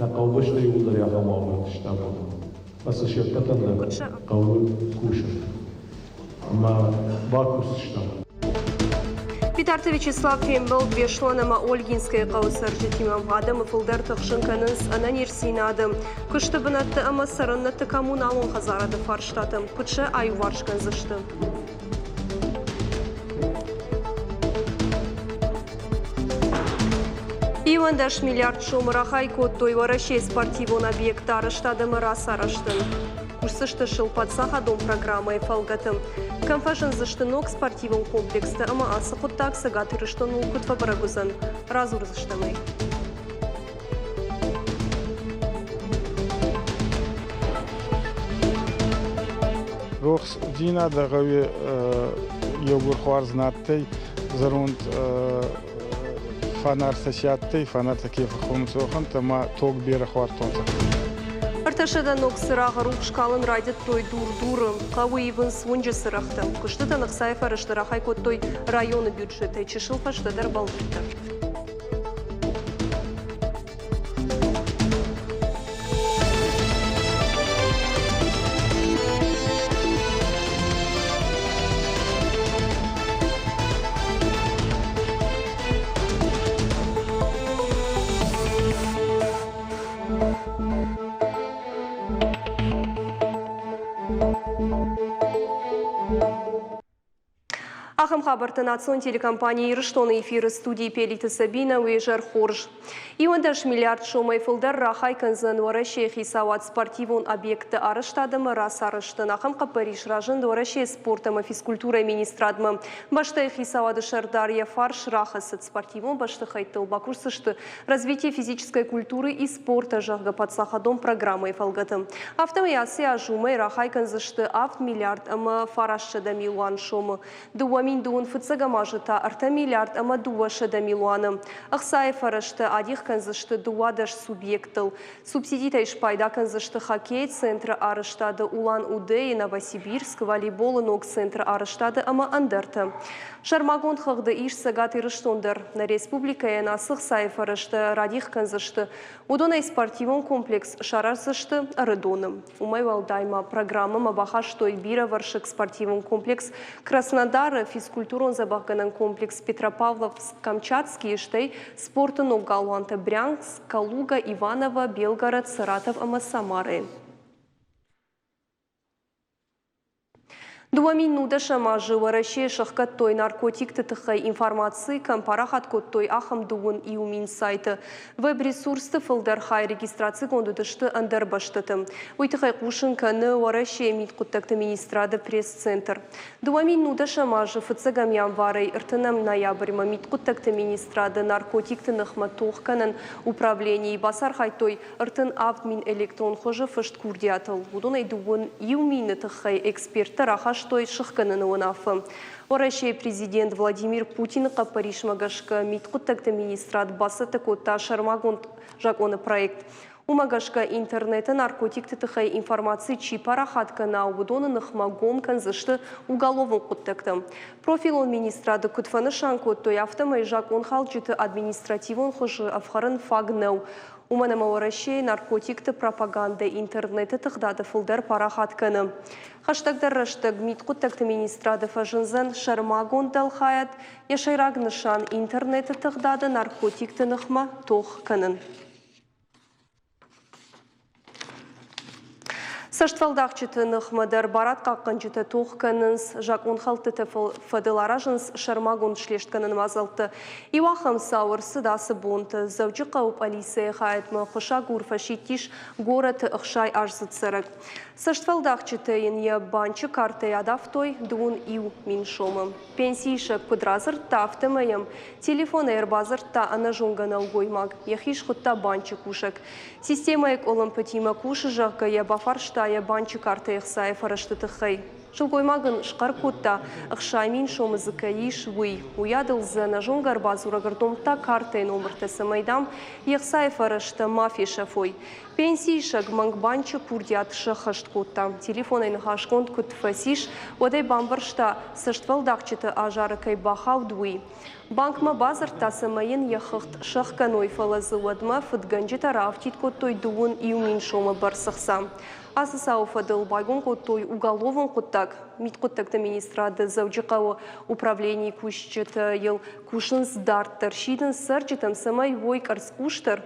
Нӕ хъӕубӕстӕ иууылдӕр ахӕм уавӕрты сты абон. Ӕмӕ сӕ се ппӕтӕн дӕр хъӕуы кусын. Ӕмӕ бакусдзыстӕм. Битарты Вячеслав фембӕлд Беслӕн ӕмӕ Ольгинскӕйы хъӕуы цӕрджытимӕ. Адӕмы фылдӕр тыхсын кӕнынц ӕнӕниздзинады, куысты бынӕтты ӕмӕ цӕрӕнуӕтты коммуналон хӕдзарады фарстатӕ. Куыд сӕ аиуварс кӕндзысты? 11 миллиард сомы рахай кодтой Уӕрӕсейы спортивон объектты арӕзтад ӕмӕ рацарӕзтӕн. Кусдзысты сыл паддзахадон программӕйы фӕлгӕты. Кӕм фӕзындзысты ног спортивон комплекстӕ ӕмӕ ацы хъуыддаг Цӕгат Ирыстоныл куыд фӕбӕрӕг уыдзӕн, радзурдзыстӕм ӕй. Рохсдзийнадӕ гъӕуи еугур хуарз нӕ адтӕй, зӕронд фанартӕ си адтӕй, фанартӕ ке фӕххонунцӕ, уӕхӕнттӕ ма тог берӕ хуардтонцӕ. Ӕртӕсӕдӕ ног цырагъы рухс калын райдыдтой Дур-Дуры. Хъӕуы ивынц уынджы цырӕгътӕ. Куыстытӕн ӕхцайы фӕрӕзтӕ рахай кодтой районы бюджетӕй чысыл фӕстӕдӕр бӕлвырддӕр. Ахӕм хабӕрттӕ национ телекомпани Ирыстоны эфиры студийы Пелиты Сабинӕ уе зӕр хорз. 11 миллиард сомӕй фылдӕр рахай кӕндзӕн Уӕрӕсейы хицауад спортивон объектты арӕзтад ӕмӕ рацарӕзтӕн. Ахӕм хъӕппӕрис разынд Уӕрӕсейы спорт ӕмӕ физкультурӕйы министрадмӕ. Бӕстӕйы хицауады сӕрдар йӕ фарс рахӕцыд спортивон бӕстыхӕйттыл бакусдзысты «Развитие физической культуры и спорта», зӕгъгӕ, паддзахадон программӕйы фӕлгӕты. Афтӕмӕй ацы аз уымӕй рахай кӕндзысты 7 миллиард ӕмӕ 900 милуан сомы. 2000 фыццӕгӕм азы та 3 миллиард ӕмӕ 200 милуаны. Ӕхцайы фӕрӕзтӕ адих кӕндзысты 12 субъектыл. Субсидитӕй спайда кӕндзысты хоккейы центры арӕзтады Улан-Удэйы, Новосибирск, волейболы ног центры арӕзтады ӕмӕ ӕндӕртӕ. Сӕрмагонд хыгъды ис Цӕгат Ирыстон дӕр. Нӕ республикӕйӕн ацы хцайы фӕрӕзтӕ радих кӕндзысты. Уыдонӕй спортивон комплекс сараздзысты Ӕрыдоны. Уымӕй уӕлдай ма программӕмӕ бахастой бирӕвӕрсыг спортивон комплекс Краснодары, физкультурон-дзӕбӕхгӕнӕн комплекс Петропавловск-Камчатскийы, стӕй спорты ног галуантӕ Брянск, Калуга, Иваново, Белгород, Саратов ӕмӕ Самарӕйы. 2010 азы Уӕрӕсейы сӕхгӕдтой наркотикты тыххӕй информаци кӕм парахат кодтой, ахӕм 21 000 сайты. Веб-ресурсты фылдӕр хай регистрацигонд уыдысты ӕндӕр бӕстӕты. Уый тыххӕй хъусын кӕны Уӕрӕсейы мидхъуыддӕгты министрады пресс-центр. 2010 азы фыццӕгӕм январӕй ӕртынӕм ноябрьмӕ мидхъуыддӕгты министрады наркотикты ныхмӕ тох кӕнӕн управленийы бацархайдтой 37 000 электрон хуызы фыст курдиатыл. Уыдонӕй 21 000 тыххӕй эксперттӕ рахастой сыхгӕныны уынаффӕ. Уӕрӕсейы президент Владимир Путины хъӕппӕрисмӕ гӕсгӕ мидхъуыддӕгты министрад бацӕттӕ кодта сӕрмагонд закъоны проект. Уымӕ гӕсгӕ интернеты наркотикты тыххӕй информаци чи парахат кӕна, уыдоны ныхмӕ гом кӕндзысты уголовон хъуыддӕгтӕ. Профилон министрады куыд фӕнысан кодтой, афтӕмӕй закъонхалджыты административон хуызы ӕфхӕрын фаг нӕу. Уымӕн ӕмӕ Уӕрӕсейы наркотикты пропагандӕ интернеты тыгъдады фылдӕр парахат кӕны. Хӕстӕгдӕр рӕстӕг мидхъуыддӕгты министрады фӕзындзӕн сӕрмагонд дӕлхайад, йӕ сӕйраг нысан интернеты тыгъдады наркотикты ныхмӕ тох кӕнын. Цӕстфӕлдахджыты ныхмӕ дӕр барадхъахъхъӕнджытӕ тох кӕнынц, закъонхӕлдтыты фӕдыл аразынц сӕрмагонд слестгӕнӕн мадзӕлттӕ. Иу ахӕм цау ӕрцыд ацы бонты. Дзӕуджыхъӕуы пъӕлицӕйы хайадмӕ ӕххуысагур фӕсидтис горӕты 60-аздзыд цӕрӕг. Цӕстфӕлдахджытӕ йын йӕ банчы картӕй адавтой 21 000 сомы. Пенсиисӕг куыд радзырдта, афтӕмӕй йӕм телефонӕй ӕрбадзырдта ӕнӕзонгӕ нӕлгоймаг, йӕхи схуыдта банчы кусӕг. Системӕйы къуылымпытимӕ кусы, зӕгъгӕ йӕ бафарста йӕ банчы картӕйы ӕхцайы фӕрӕзты тыххӕй. Сылгоймаг ын схъӕр кодта, 60 000 сомы дзы кӕй ис, уый. Уыйадыл дзы ӕнӕзонгӕ ӕрбадзурӕг ӕрдомдта картӕйы номыртӕ, цӕмӕй, дам, йе хцайы фӕрӕзтӕ ма фесӕфой. Пенсиисӕг мӕнг банчы курдиат сӕххӕст кодта. Телефонӕй ныхасгонд куыд фӕцис, уӕд ӕй бамбӕрста, цӕстфӕлдахджыты азары кӕй бахауд, уый. Банкмӕ бадзырдта, цӕмӕй йын йӕ хыгъд сӕхгӕной, фӕлӕ дзы уӕдмӕ фыдгӕнджытӕ раафтид кодтой 21 000 сомы бӕрц ӕхца. Ацы цауы фӕдыл байгом кодтой уголовон хъуыддаг. Мидхъуыддӕгты министрады Дзӕуджыхъӕуы управленийы кусджытӕ йыл кусынц дарддӕр, сидынц цӕрджытӕм, цӕмӕй уой къӕрцхъусдӕр,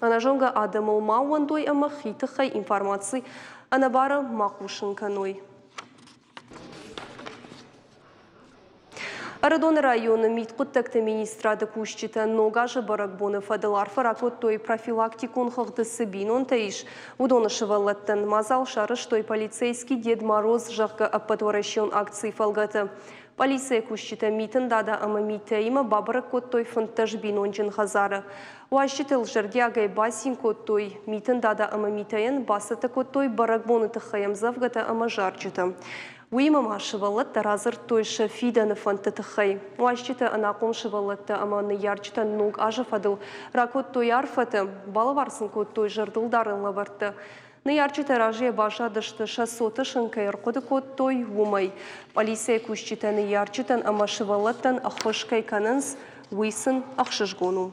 ӕнӕзонгӕ адӕмыл ма ууӕндой ӕмӕ хи тыххӕй информаци ӕнӕбары ма хъусын кӕной. Ӕрыдоны районы мидхъуыддӕгты министрады кусджытӕ Ног азы бӕрӕгбоны фӕдыл арфӕ ракодтой, профилактикон хыгъды цы бинонтӕ ис, уыдоны сывӕллӕттӕн. Мадзал сарӕзтой «Полицейский Дед Мороз», зӕгъгӕ, ӕппӕтуӕрӕсеон акцийы фӕлгӕты. Полицийы кусджытӕ Митын Дада ӕмӕ Митӕимӕ бабӕрӕг кодтой 15 бинонджын хӕдзары. Уазджытыл зӕрдиагӕй бацин кодтой. Митын Дада ӕмӕ Митӕйӕн бацӕттӕ кодтой бӕрӕгбоны тыххӕй ӕмдзӕвгӕтӕ ӕмӕ зарджытӕ. Уыимӕ ма сывӕллӕттӕ радзырдтой сӕ фидӕны фӕндты тыххӕй. Уазджытӕ ӕнахъом сывӕллӕттӕ ӕмӕ ныййарджытӕн Ног азы фӕдыл ракодтой арфӕтӕ, балӕвар сын кодтой зӕрдылдарӕн лӕвӕрттӕ. Ныййарджытӕ разыйӕ баззадысты, сӕ цоты сын кӕй ӕрхъуыды кодтой, уымӕй. Пъӕлицӕйы кусджытӕ ныййарджытӕн ӕмӕ сывӕллӕттӕн ӕххуыс кӕй кӕнынц, уый сын ӕхсызгон у.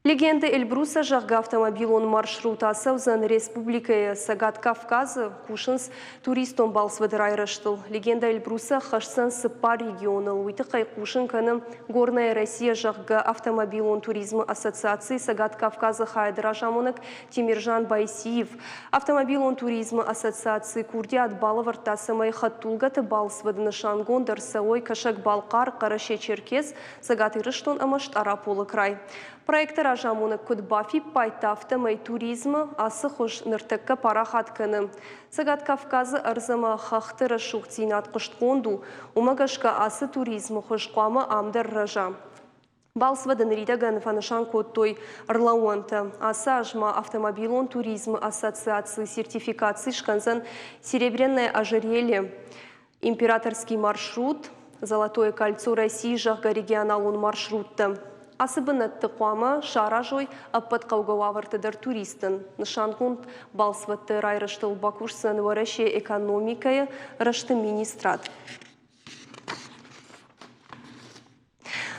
Легенды Эльбруса, зӕгъгӕ, автомобилон маршрут ацӕудзӕн республикӕйы Цӕгат Кавказы, кусынц туристон балцвӕды райрӕзтыл. Легенда Эльбруса хӕсдзӕн цыппар регионыл. Уый тыххӕй хъусын кӕны Горная Россия, зӕгъгӕ, автомобилон туризмы ассоциацийы Цӕгат Кавказы хайады разамонӕг Темиржан Байсиев. Автомобилон туризмы ассоциаци курдиат балӕвӕрдта, цӕмӕй хӕдтулгӕты балцвӕды нысангонд ӕрцӕуой Кӕсӕг-Балхъар, Хъӕрӕсе-Черкес, Цӕгат Ирыстон ӕмӕ Стъараполы край. Проекты разамонӕг куыд бафиппайдта, афтӕмӕй туризмы ацы хуыз ныртӕккӕ парахат кӕны. Цӕгат Кавказы ӕрдз ӕмӕ хӕхты рӕсугъддзинад хъуыстгонд у, уымӕ гӕсгӕ ацы туризмы хуыз хъуамӕ ам дӕр рӕза. Балцвӕды ныридӕгӕн фӕнысан кодтой ӕрлӕууӕнтӕ. Ацы аз ма автомобилон туризмы ассоциаци сертификаци скӕндзӕн «Серебряное ожерелье», «Императорский маршрут», «Золотое кольцо России», зӕгъгӕ, регионалон маршруттӕ. Ацы бынӕтты хъуамӕ саразой ӕппӕт хъӕугӕ уавӕртӕ дӕр туристтӕн. Нысангонд балцвӕдты райрӕзтыл бакусдзӕн Уӕрӕсейы экономикӕйы рӕзты министрад.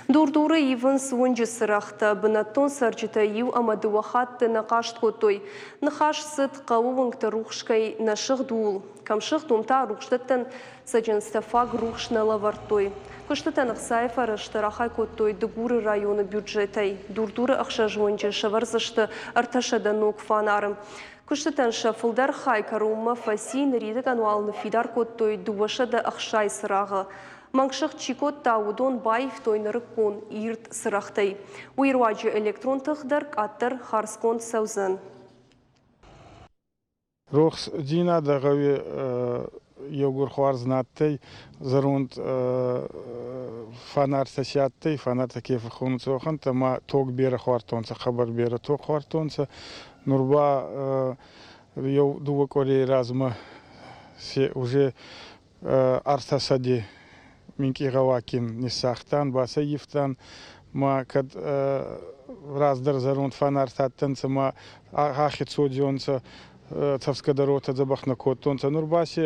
Дур-дуры ивынц уынджы цырӕгътӕ. Бынӕттон цӕрджытӕ иу ӕмӕ дыууӕ хатты нӕ хъаст кодтой. Ныхас цыд, хъӕуы уынгты рухс кӕй нӕ сыгъд, ууыл. Кӕм сыгъд, уым та рухсдӕттӕн цӕджындзтӕ фаг рухс нӕ лӕвӕрдтой. Куыстытӕн ӕхцайы фӕрӕзтӕ рахай кодтой Дыгуры районы бюджетӕй. Дур-дуры ӕхсӕз уынджы сӕвӕрдзысты 300 ног фанары. Куыстытӕн сӕ фылдӕр хай кӕронмӕ фӕци, ныридӕгӕн уал ныффидар кодтой 260 цырагъы. Мӕнгсыгъд чи кодта, уыдон баивтой нырыккон ирд цырӕгътӕй. Уый руаджы электрон тых дӕр къаддӕр хардзгонд цӕудзӕн. Рохсдзийнадӕ гъӕуи еугур хуарз нӕ адтӕй, зӕронд фанартӕ си адтӕй, фанартӕ ке фӕххонунцӕ, уӕхӕнттӕ ма тог берӕ хуардтонцӕ, хъӕбӕр берӕ тог хуардтонцӕ. Нур ба еу дууӕ къуӕрей размӕ уже ӕртӕсӕди минкъий гъӕуаггин ниссагътан, бацӕййивтан ма кӕд раздӕр зӕронд фанартӕ адтӕнцӕ ма ӕхе цодзионцӕ, цӕфсгӕ дӕр уотӕ дзӕбӕх нӕ кодтонцӕ. Нур ба си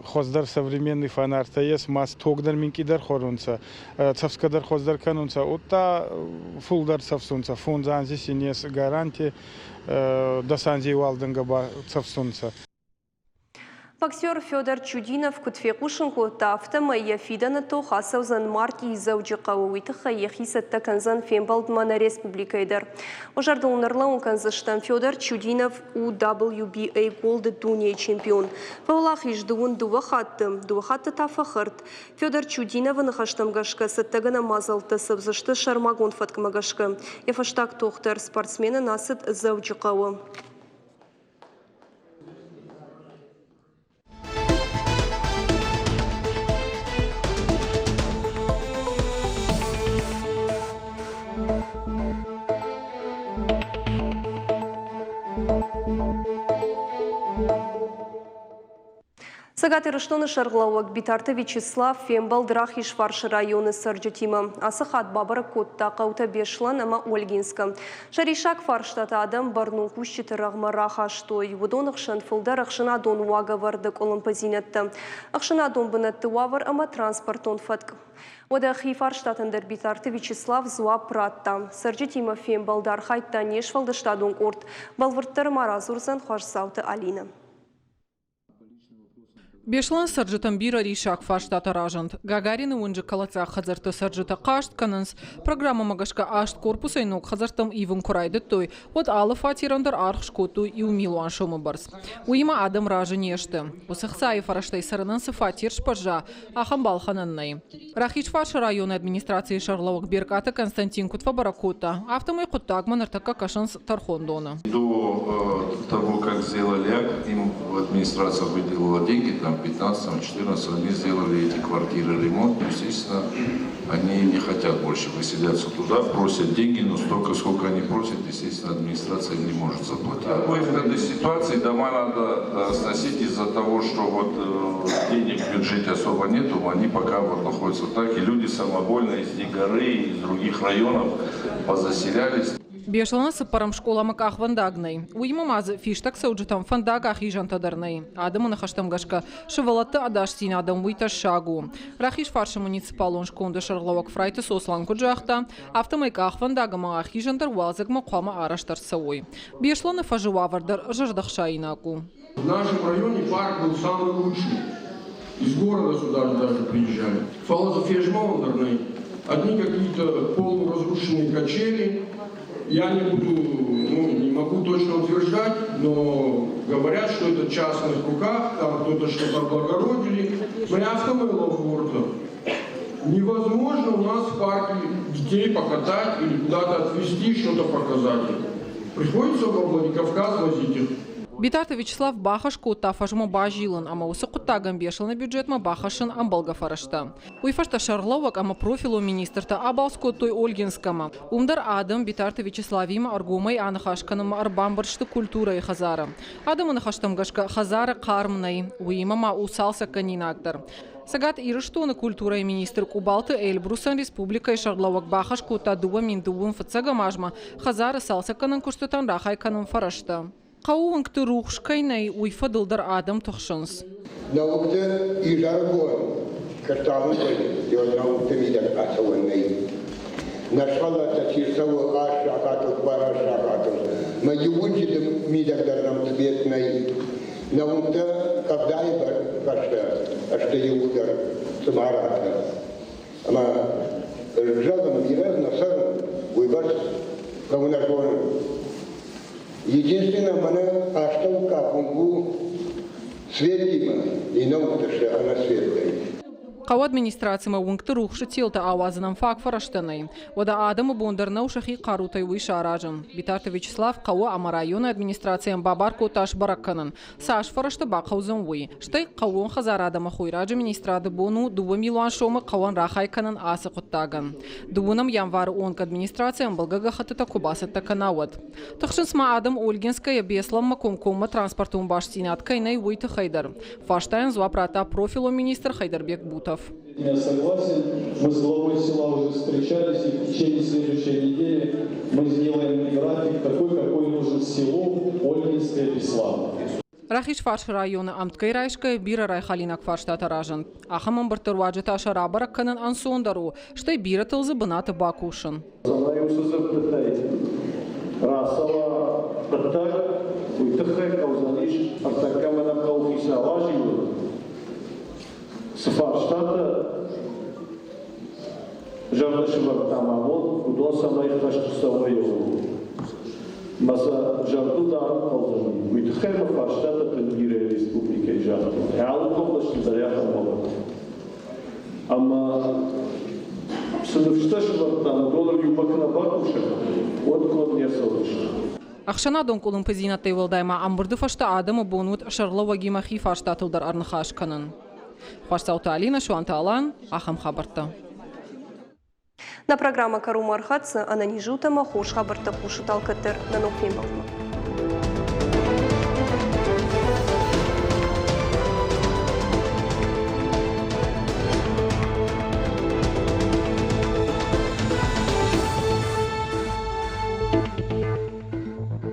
хуӕздӕр современный фанартӕ ес, ма тог дӕр минкъийдӕр хуӕрунцӕ, цӕфсгӕ дӕр хуӕздӕр кӕнунцӕ, удта фулдӕр цӕфсунцӕ. Фондз анзи син ес гаранти, дӕс анзей уалдӕнгӕ ба цӕфсунцӕ. Боксер Федор Чудинов куыд фехъусын кодта, афтӕмӕй йӕ фидӕны тох ацӕудзӕн мартъийы Дзӕуджыхъӕуы. Уый тыххӕй йӕхи цӕттӕ кӕндзӕн фембӕлдмӕ нӕ республикӕйы дӕр. Уӕ зӕрдыл ын ӕрлӕууын кӕндзыстӕм, Федор Чудинов у WBA Gold дунейы чемпион. Фӕуӕлахиз дыууын дыууӕ хатты, дыууӕ хатты та фӕхӕрд. Федор Чудиновы ныхӕстӕм гӕсгӕ цӕттӕгӕнӕн мадзӕлттӕ цӕудзысты сӕрмагонд фӕткмӕ гӕсгӕ. Йӕ фӕстаг тох дӕр спортсменӕн ацыд Дзӕуджыхъӕуы. Цӕгат Ирыстоны сӕргълӕууӕг Битарты Вячеслав фембӕлд Рахизфарсы районы цӕрджытимӕ. Ацы хатт бабӕрӕг кодта хъӕутӕ Беслӕн ӕмӕ Ольгинскӕ. Сӕ риссаг фарстатӕ адӕм бӕрнон кусджыты рӕгъмӕ рахастой. Уыдоны хсӕн фылдӕр ӕхсӕнадон уагӕвӕрды къуылымпыдзинӕдтӕ, ӕхсӕнадон бынӕтты уавӕр ӕмӕ транспортон фӕтк. Уӕдӕ хи фарстатӕн дӕр Битарты Вячеслав дзуапп радта. Цӕрджытимӕ фембӕлды архайдта не сфӕлдыстадон къорд. Бӕлвырддӕр ма радзурдзӕн Хуасдзауты Алинӕ. Беслӕны цӕрджытӕм бирӕ риссаг фарстатӕ разынд. Гагарины уынджы кӕлӕддзаг хӕдзӕртты цӕрджытӕ хъаст кӕнынц, программӕмӕ гӕсгӕ аст корпусӕй ног хӕдзӕрттӕм ивын куы райдыдтой, уӕд алы фатерӕн дӕр аргъ скодтой иу милуан сомы бӕрц. Уыимӕ адӕм разы не сты. Уыцы хцайы фӕрӕзтӕй цӕрынӕн цы фатер сбӕзза, ахӕм балхӕнӕн нӕй. Рахизфарсы районы администрацийы сӕргълӕууӕг Беркъаты Константин куыд фӕбӕрӕг кодта, афтӕмӕй хъуыддагмӕ ныртӕккӕ кӕсынц тӕрхондоны. До того, как сделали акт, им администрация выделила деньги, там 15-14, они сделали эти квартиры ремонт, но, естественно, они не хотят больше выселяться туда, просят деньги, но столько, сколько они просят, естественно, администрация не может заплатить. Выход из ситуации дома надо сносить из-за того, что вот денег в бюджете особо нету, они пока вот находятся так, и люди самовольно из Дигоры, из других районов позаселялись. Беслӕны цыппӕрӕм скъоламӕ къахвӕндаг нӕй. Уыимӕ ма дзы фистӕг цӕуджытӕм фӕндаг ахизӕнтӕ дӕр нӕй. Адӕмы ныхӕстӕм гӕсгӕ, сывӕллӕтты ӕдасдзинадӕн уый тӕссаг у. Рахизфарсы муниципалон сконды сӕргълӕууӕг Фрайты Сослан куыд загъта, афтӕмӕй къахвӕндаг ӕмӕ ахизӕн дӕр уалдзӕгмӕ хъуамӕ арӕзт ӕрцӕуой. Беслӕны фӕзы уавӕр дӕр зӕрдӕхсаинаг у. В нашем районе парк был самый лучший. Из города сюда даже приезжали. Фӕлӕ дзы фезмӕлӕн дӕр нӕй. Одни какие-то полуразрушенные качели. Я не буду, ну, не могу точно утверждать, но говорят, что это в частных руках, там кто-то что-то облагородили. Невозможно у нас в парке детей покатать или куда-то отвезти, что-то показать им. Приходится во Владикавказ возить их. Битарты Вячеслав бахӕс кодта фӕзмӕ базилын ӕмӕ уыцы хъуыддагӕн Беслӕны бюджетмӕ бахӕссын ӕмбӕлгӕ фӕрӕзтӕ. Уый фӕстӕ сӕргълӕууӕг ӕмӕ профилон министртӕ абалц кодтой Ольгинскӕмӕ. Уым дӕр адӕм Битарты Вячеславимӕ ӕргомӕй аныхас кӕнынмӕ ӕрбамбырд сты культурӕйы хӕдзары. Адӕмы ныхӕстӕм гӕсгӕ хӕдзары хъарм нӕй, уыимӕ ма у цалцӕггӕнинаг дӕр. Цӕгат Ирыстоны культурӕйы министр Къубалты Эльбрусӕн республикӕйы сӕргълӕууӕг бахӕс кодта 2001 фыццӕгӕм азмӕ хӕдзары цалцӕггӕнӕн куыстытӕн рахай кӕнын фӕрӕзтӕ. Хъӕуы уынгты рухс кӕй нӕй, уый фӕдыл дӕр адӕм тыхсынц. Наукты изӕрыгон кристаллон наукты мидӕг ацӕуӕн нӕй. Нӕ сывӕллӕттӕ чи рцӕуы аст сахатыл, фараст сахатыл, мӕ иу уынджы мидӕг дӕр нӕм цвет нӕй. Нӕ уынгтӕ къӕвдайы фӕстӕ сты иууылдӕр цъымаратӕ. Ӕмӕ зӕгъын, бирӕ нӕ цӕрын, уыйбӕрц хъӕуы нӕ зонын. Единственное, мӕнӕ астӕуккаг уынг у светимӕ, иннӕ уынгтӕ сты ӕнӕ светӕй. Хъӕуы администрацимӕ уынгты рухсы телтӕ ауадзынӕн фаг фӕрӕзтӕ нӕй. Уӕдӕ адӕмы бон дӕр нӕу сӕхи хъарутӕй уый саразын. Битарты Вячеслав хъӕуы ӕмӕ районы администрацийӕн бабар кодта сбӕрӕг кӕнын, цас фӕрӕзтӕ бахъӕудзӕн, уый. Стӕй хъӕууон хӕдзарад ӕмӕ хойраджы министрады бон у 2 милуан сомы хъӕуӕн рахай кӕнын ацы хъуыддагӕн. Дыууынӕм январы онг администраци ӕмбӕлгӕ гӕххӕттытӕ куы бацӕттӕ кӕна, уӕд. Тыхсынц ма адӕм Ольгинскӕйӕ Беслӕнмӕ комкоммӕ транспортон бастдзинад кӕй нӕй, уый тыххӕй дӕр. Фарстайӕн дзуапп радта профилон министр Хайдарбек Бутов. Я согласен, мы с главой села уже встречались, и в течение следующей недели мы сделаем график такой, какой нужен селу Ольгинское Беслан. Рахизфарсы районы ӕмткӕй райсгӕйӕ бирӕ райхалинаг фарстатӕ разынд. Ахӕм ӕмбырдты руаджы та сӕ рабӕрӕг кӕнын ӕнцондӕр у, стӕй бирӕтыл дзы бынаты бакусын. Цӕмӕй уыцы дзырдтытӕй рацӕуа хъуыддаг, уый тыххӕй хъӕудзӕнис ӕртӕккӕ мӕнӕ хъӕуыхицау азилын. Цы фарстатӕ зӕрдӕ сывӕрдтам абон, уыдон цӕмӕй хӕст цӕуой, ууыл. Мӕ сӕ зӕрдыл дарын хъӕудзӕни. Уый тыххӕй мӕ фарстатӕ тынг бирӕ республикӕйы загътон. Алы областы дӕр ахӕм уавӕр. Ӕмӕ цы ныфстӕ сывӕрдтам, уыдоныл иумӕ куы нӕ бакусӕм, уӕд конд не рцӕудзысты. Ӕхсӕнадон къуылымпыдзинӕдтӕй уӕлдай ма ӕмбырды фӕстӕ адӕмы бон уыд сӕргълӕууӕгимӕ хи фарстатыл дӕр ӕрныхас кӕнын. Хуасдзауты Алинӕ, Суанты Алан, ахӕм хабӕрттӕ. Нӕ программӕ кӕронмӕ ӕрхӕццӕ. Ӕнӕниз ут ӕмӕ хорз хабӕрттӕ хъусут алкӕддӕр. Нӕ ног фембӕлдмӕ.